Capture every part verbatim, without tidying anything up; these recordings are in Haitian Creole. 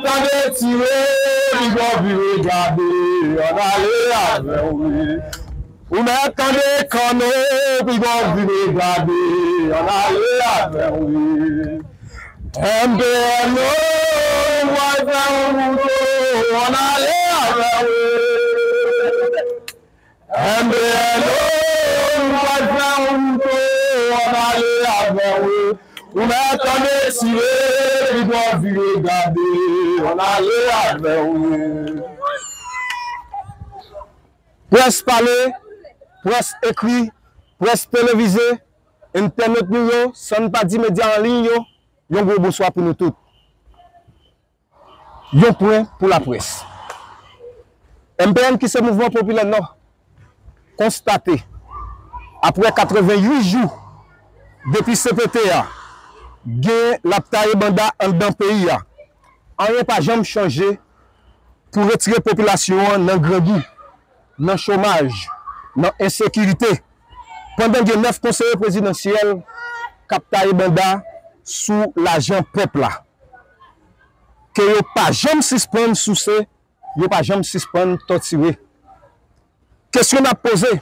Tande tire, piga w vire gade, ann ale avè w wi. Ou mèt tande kanno, piga w vire gade, ann ale avè w wi. M P N O, w pral fè yon mouton, ann ale avè w wi. M P N O, nou pral fè yon mouton, ann ale avè w wi. Ou mèt tande tire, piga w vire gade, ann ale avè w wi. Près pale, près ekri, près televize, entènot nou yo, san n pa di medya an liy yo, yon gwo bonswa pou nou tout. Yon pwen pou laprès. M P N ki se Mouvman Popilè Nò konstate, aprè katrevenn uit jou depi C P T a gen l ap taye banda anndan peyi a, anyen pa janm chanje pou retire popilasyon an nan grangou, nan chomaj, nan ensekirite, pandan gen nèf konseye prezidansyèl k ap taye banda sou lajan pèp la. Ke yo pa janm sispann souse, yo pa janm sispann tòtire. Kesyon n ap poze,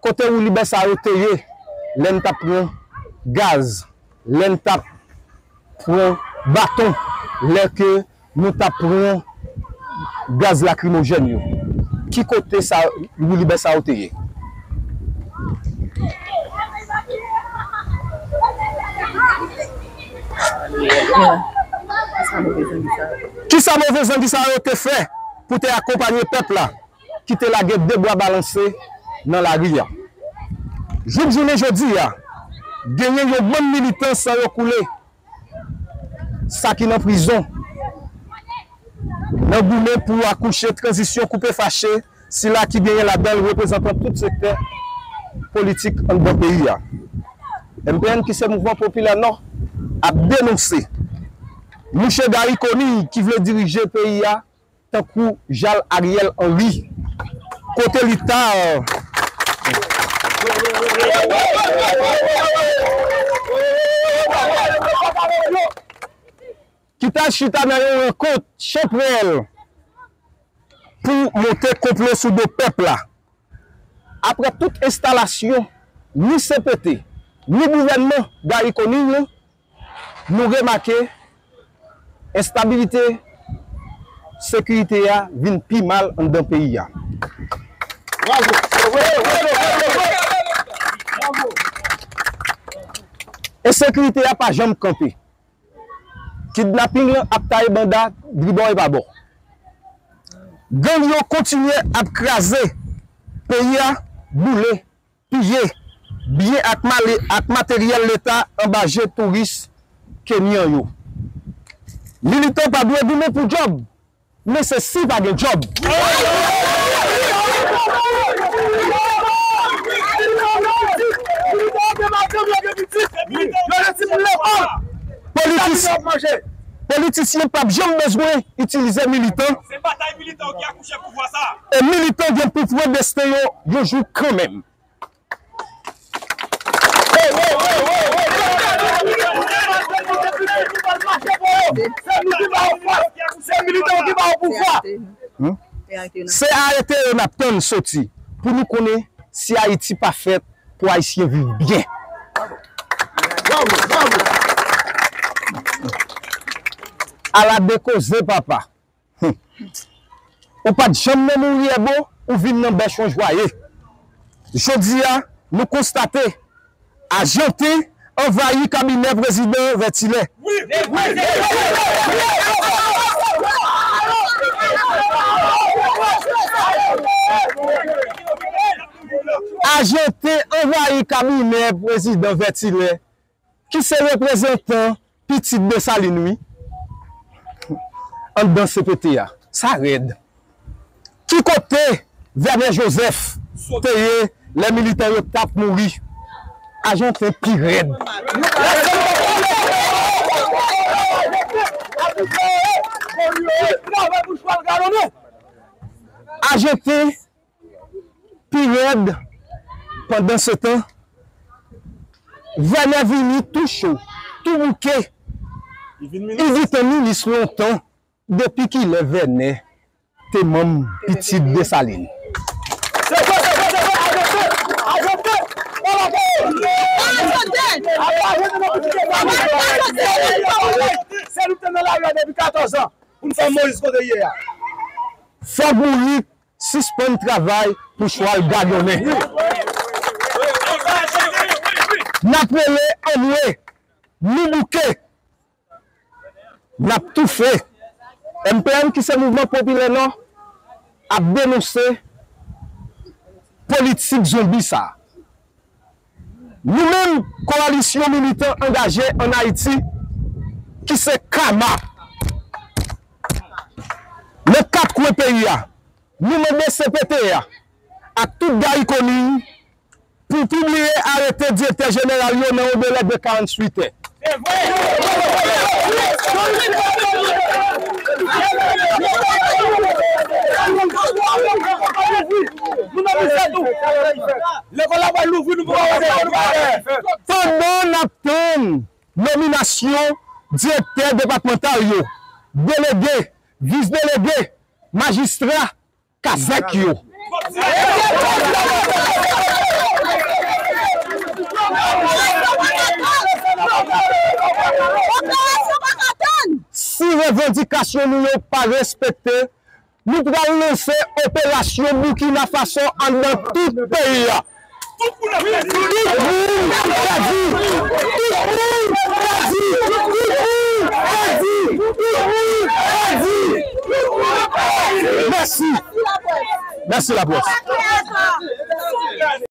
kote woulibè sa yo te ye lè n t ap pran gaz, lè n t ap pran baton, lè ke nou t ap pran gaz lakrimojèn yo? Ki kote sa, woulibè sa yo te ye? Kisa move zangi sa yo te fè pou te akonpanye pèp la ki te lage de bwa balanse nan lari a? Jouk jounen jodi a, genyen yon bann militan san yo koule, sa ki nan prizon, nan goumen pou akouche tranzisyon koupe fache, sila ki genyen ladan l reprezantan tout sektè politik anndan peyi a. M P N ki se Mouvman Popilè Nò ap denonse mouche Garry Conille ki vle dirije peyi a tankou Jal Ariel Henry, kote li ta ki t al chita nan yon rankont chanpwèl pou monte konplo sou do pèp la. Aprè tout enstalasyon, ni C P T, ni gouvènman Garry Conille lan, nou remake enstabilite, sekirite a vin pi mal anndan peyi a. Ensekirite a pa janm kanpe. Kidnaping lan ap taye banda tribò e pabò. Gang yo kontinye ap kraze peyi a, boule, piye byen ak male-, ak materyèl leta anba je touris kenyan yo. Militan pa dwe goumen pou djòb, men se si pa gen djòb. Politis-, politisyen p ap janm bezwen itilize militan. Se batay militan yo ki akouche pouvwa sa. E militan gen pou pran desten yo yon jou kanmenm. Se militan ki ba yo pouvwa. Se arete yo n ap tann soti pou nou konnen si Ayiti pa fèt pou Ayisyen viv byen. Ala de koze, papa. Hum. Ou pa t janm nan Mouri Èbo, ou vin nan Bèchon Jwaye. Jodi a, nou konstate, Ajantin anvayi kabinè prezidan Vètilè. Ajantin anvayi kabinè prezidan Vètilè, ki se reprezantan pitit Desalin, wi, anndan C P T a. Sa rèd. Ki kote Vènè Jozèf te ye lè militan yo t ap mouri? Ajantin pi rèd. Ajantin pi rèd. Pandansetan, Vènè vini tou cho, tou bouke. Li gentan minis lontan. Depi kilè Vènè te manm pitit Desalin? Se nou te nan lari a depi katòz an pou n fè Moyiz kote l ye a. Fòk Bourik sispann travay pou chwal gadonnen. N ap rele anmwe, nou bouke, n ap toufe. M P N, ki se Mouvman Popilè Nò, ap denonse politik zonbi sa a. Nou menm, Kowalisyon Militan Angaje ann Ayiti, ki se kama, nan kat kwen peyi a, nou mande C P T A ak tout gayikoni pou pibliye arete direktè jeneral yo nan yon delè de karanntuit è. Pandan n ap tann nominasyon direktè depatmantal yo, delege, vis delege, majistra, kazèk yo. Si revandikasyon nou yo pa respekte, nou pral lanse operasyon Burkina Faso anndan tout peyi a. Tout moun pèdi! Tout moun pèdi! Tout moun pèdi! Tout moun pèdi! Mèsi! Mèsi laprès!